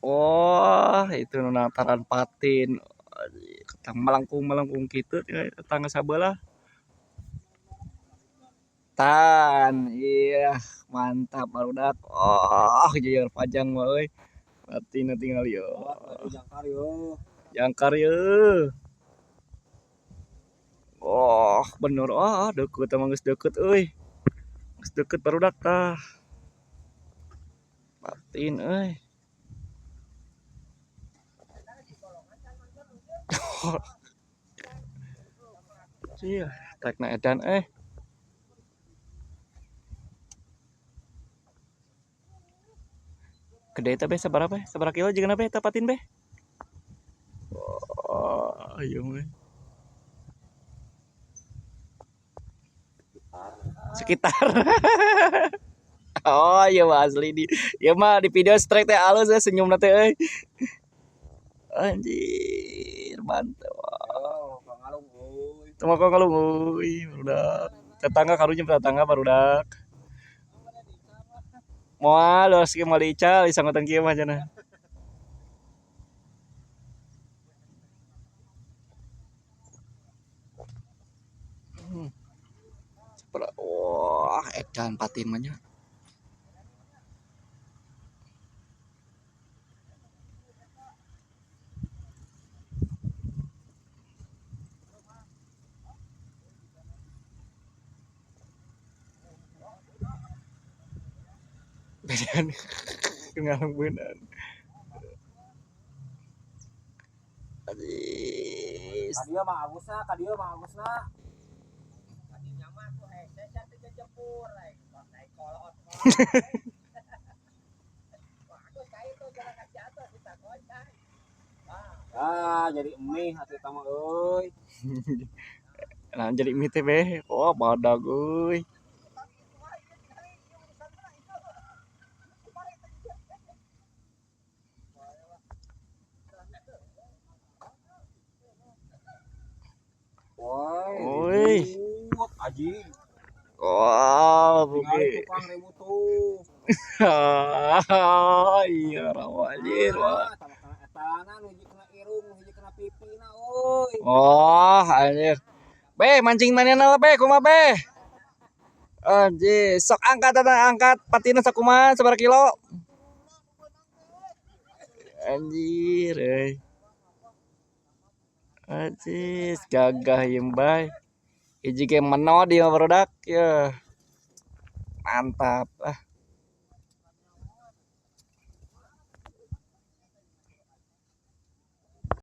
Wah, itu nu nataran patin. Ketang melengkung-melengkung kitu tetangga sabelah. Tan, iya mantap barudak. Oh, jajang pajang mah euy. Patin tinggal yo. Jangkar yo. Jangkar yo. Oh, bener ah, deket emang geus deket euy. Geus deket barudak tah. Patin euy. Iya, tekna edan eh. Gede eta be sabaraha be? Sabaraha kilo jeung be eta patin be? Oh, iya mah. Sekitar. Oh, iya mah asli di. Iya mah di video strike teh alus senyum teh euy. Anjir, mantap. Oh, pangalung euy. Teu mah ngalung euy, barudak. Tetangga karunya tetangga barudak. Moal los ge moal ical disanggutan kieu mah cenah. Wah, edan patin mah nya. Bedan ngalung beunang. Aziz. Ka dieu mah Agusna, ka dieu mah Agusna. Kadinya mah tuh hese sia teh jejepur lain naik kolot. Bagus ka itu jalan ka Ciatos kita goncang. Ah, jadi mie atuh eta mah euy. Nah, jadi mie teh be. Oh, badag euy. Woi, Woi. ribut anjing. Wah, Tingali buki. tukang ribut tuh. Iya, rawa anjir, wah. Ah, tama kana etana nu hiji kena irung, nu hiji kena pipina euy. Oh, anjir. Be, mancing manehna lah be, kumaha be? Anjir, sok angkat eta angkat patina sakumaha sabaraha kilo? Anjir, euy. Anjir, gagah ieu bay. Hiji ge menod ieu barudak ya. Mantap ah.